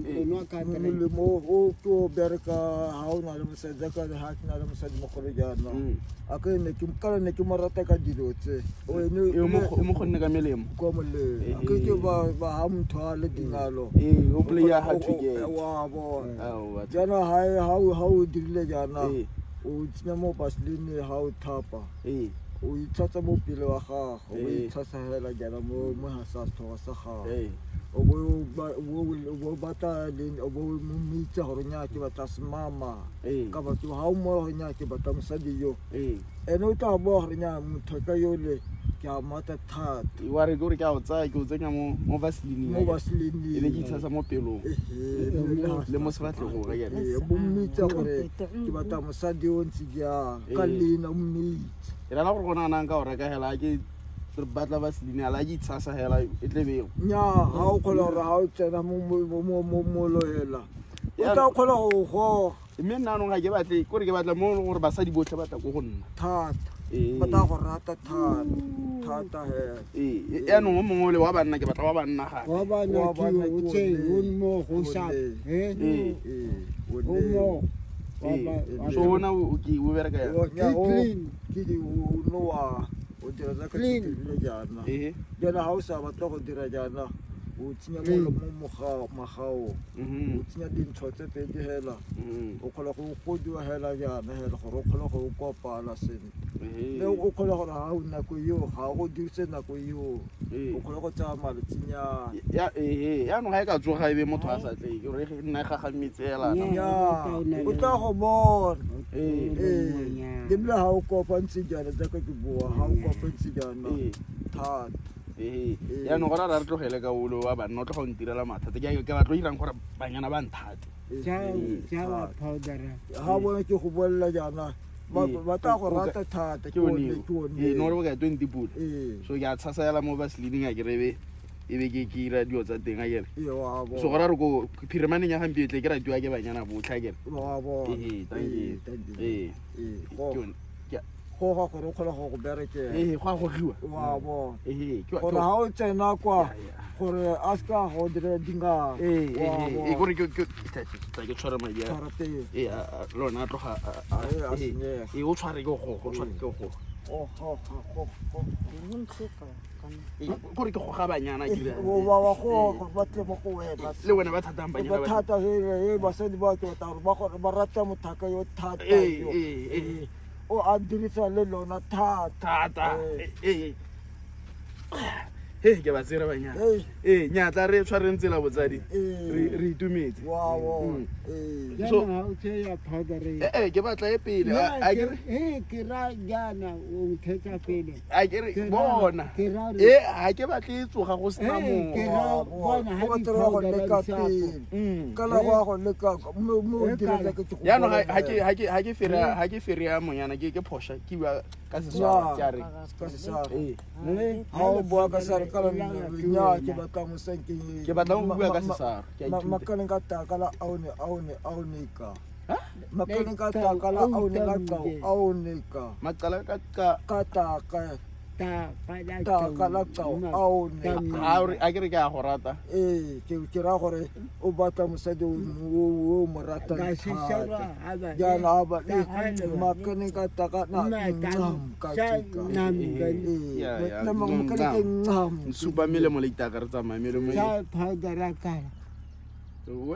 O nwa ka 3. Molemo o ke o bereka ha o na le mosadi jaaka ha ke na le mosadi mogolo jaana. A ke ne ke kana ne ke mo rata ka dilo tse. O ene E o mo kgonne ka melemo. Kwa molemo. A ke ke ba ha motho a le dingalo. Ee, o play hard to get. Wa bona. Ao, batho. Jaana ha o dirile jaana, o tsenya mo vaseline ha o thapa. O itshasa mo pele wa gago, o itshasa hela jaana mo ha sa setlhogo sa gago. O bo batla le o bo mo mitsa gore nya ke batla semama. Ka batho ha o mo gore nya ke batla mosadi yo. Ene o tla boa gore nya motho ka yole ke a mata thata. Wa re ke gore ke a o tsaya ke o tsenya mo vaseline. Mo vaseline. E be ke itshasa mo pelong. Le mo sefatlhegong ga ke. Ee, bo mmitsa gore ke batla mosadi o ntse jang ka leina o mmitsa. E rala gore gona nang ka o reka hela ke re batla vaseline ala ke itshasa hela e tle be. Nya ha o kgona gore ha o tsena mo hela. O tla kgona go goga. Mme nna anong ga ke batle kore ke batla mo gore basadi botlhe ba tla ko go nna. Thata. Ba tla go rata thata. Thata hela. Ee, yaanong o mongwe ole wa banna ke batla wa banna gape. Wa banna ke o tse o mo go sa. Ee. O mo. So ona o ke o bereka yang? Ke clean. Ke di o no wa o dira jaaka ke dirile jaana. Jaana ha o sa batla go dira jaana, o tsenya mo magaong. O tsenya dintho tse pedi hela. O kgona go godiwa hela jaana hela gore o kgone go kopana sentle. Mme o kgona gore ha o nako eo ga o dirise nako eo. O kgona go tsaya malatsinyana. Yaanong ga e ka tsoga e be motho a sa tle ke gore nna e gagametse hela. O tla go bona. Ebile ha o kopantse jaana jaaka ke bua, ha o kopantse jaana thata. Yaanong gona ra re tlogele ka olo wa banna o tloga o ntirela mathata. Ke batlo irang gore banyana ba nthate. Ha bona ke go bolela jaana ba tla go rata thata ke one ke one. Ee, no re bokae 20 pula. So ke a tshasa hela mo vaseline a ke rebe e be ke ira dilo tsa teng a kere. So gora re ko phirimaneng ya gampieno tle ke ratiwa ke banyana botlhe a kere. Wa bona. Ee, thank you. Ee. Ke one. Goga gore o kgone go berekela. Ee, go a gogiwa. Wa bona. Ee, ke gore ha o tsena kwa gore a se ka go dira dingaka. Ee, gore ke tla ke tshware madi a. Tshwara teng. Ee, lona a tloga a senyega. Ee, o tshware ke go goga, o tshware ke go goga. Go. Gore ke goga banyana ke dira. Wa goga ba tle mo go wena. Le wena ba thatang banyana ba. Thata he basadi ba ke batla gore ba gore ba rata mothaka yo thata yo. Ee. O a dirisa le lona thata. Thata. Ee. He ke ba tsere banyana. Ee, nya tla re tshwareng tsela botsadi. Re itumetse. Wa bona. Ee. So ha o tseya powder e. Ee, ke batla e pele. A ke re ke ra jaana o nthetsa pele. A ke re bona. Ee, ha ke batle e tsoga go sena mo. Ke ra bona ha di go leka pele. Ka la go leka mo dira ke go. Yaanong ha ke ferea monyana ke phosha ke bua ka Seswaro ke a re. Ka Seswaro. Ee. Ha o bua ka Seswaro ka nya ke batla mosadi ke batla go bua ka Seswaro ke a ithuta. Makaleng ka takala aone aone aone ka. Makaleng ka takala aone ka aone ka. Maqala ka ka taka takala aone. Ha o re a ke re ke a go rata. Ee, ke ra gore o batla mosadi o mo ratang. Jaana ba makaleng ka taka na ka tika. Ya. Makaleng ke ncam. Supa melemo le itaka re tsamaya melemo. Ka powder ka. O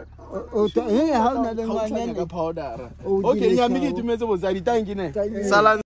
ha o na le ngwana ka powder. Okay, nya mme ke itumetse botsadi. Thank you ne. Salang.